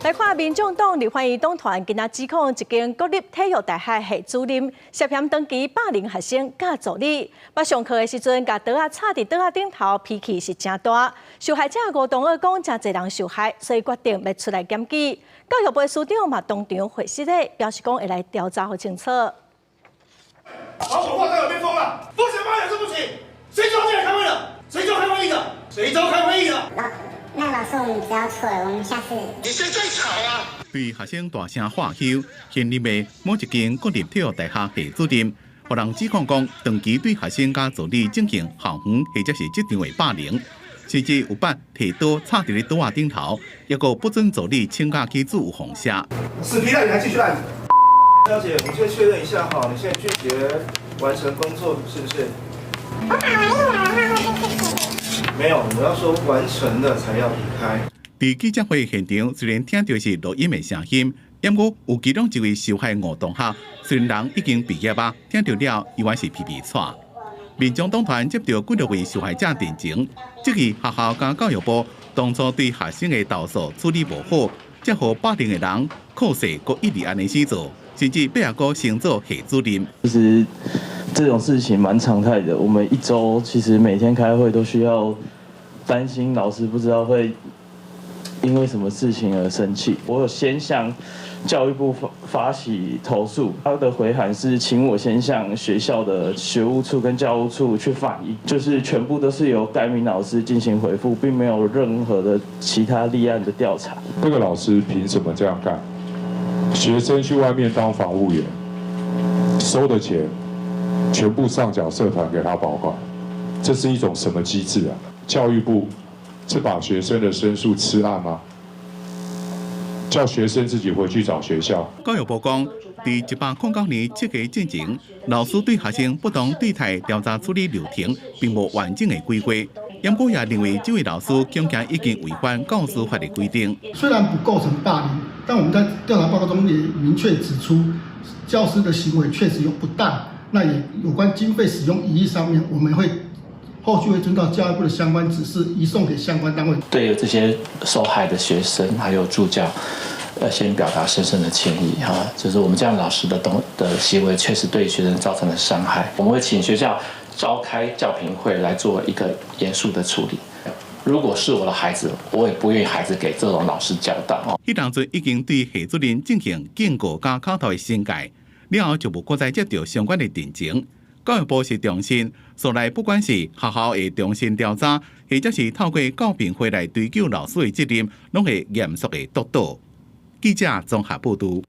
來看民眾黨立法院黨團今仔指控一間國立體育大學系主任涉嫌長期霸凌學生佮助理，捌上課的時陣，共桌仔插佇桌仔頂頭，脾氣是誠大。受害者吳同學講，誠濟人受害，所以決定欲出來檢舉。教育部司長嘛當場回實咧，表示講會來調查予清楚。把我掛在耳邊風了，風險發言對不起，誰叫進來開會的？誰叫開會議的？誰叫開會議的？那老師，我們知道錯了，我們下次。你現在吵啊！對學生大聲喝囂，現任的某一間國立體育大學系主任，予人指控講，長期對學生佮助理進行校園或者是職場的霸凌，甚至有捌提刀插佇咧桌仔頂頭，抑閣不准助理請假去做預防射。死皮賴臉還繼續賴。小姐，我們先確認一下哈，你現在拒絕完成工作是不是？我打完疫苗的話會去。沒有，我要說完成了才要離開。佇記者會現場，雖然聽著是錄音的聲音，毋過有其中一位受害吳同學，雖然人已經畢業啊，聽著了猶原是皮皮掣。民眾黨團接著幾多位受害者陳情，質疑學校佮教育部當初對學生的投訴處理無好，才予霸凌的人靠勢閣一直按呢死做，甚至尾仔閣升做系主任。其實這種事情蠻常態的，我們一週其實每天開會都需要擔心老師不知道會因為什麼事情而生氣。我有先向教育部發起投訴，他的回函是請我先向學校的學務處跟教務處去反映，就是全部都是由該名老師進行回覆，並沒有任何的其他立案的調查。那個老師憑什麼這樣幹？學生去外面當防護員，收的錢全部上繳社團給他保管，這是一種什麼機制啊？教育部是把學生的申訴吃案嗎？叫學生自己回去找學校。教育部講，佇109年7月進前，老師對學生不當對待調查處理流程，並無完整的規劃。毋過也認為這位老師恐驚已經違反教師法的規定。雖然不構成霸凌，但我們在調查報告中也明確指出，教師的行為確實有不當。那也有關經費使用疑義上面，我們會後續會遵照教育部的相關指示，移送給相關單位。對這些受害的學生還有助教，先表達深深的歉意哈，就是我們這樣老師的行為確實對學生造成了傷害，我們會請學校召開教評會來做一個嚴肅的處理。如果是我的孩子，我也不願意孩子給這種老師教導哦。彼當陣已經對系主任進行警告佮口頭的懲戒，了後就無閣再接著相關的陳情。教育部是重申，所來不管是學校會重新調查，或者是透過教評會來追究老師的責任，攏會嚴肅的督導。記者綜合報導。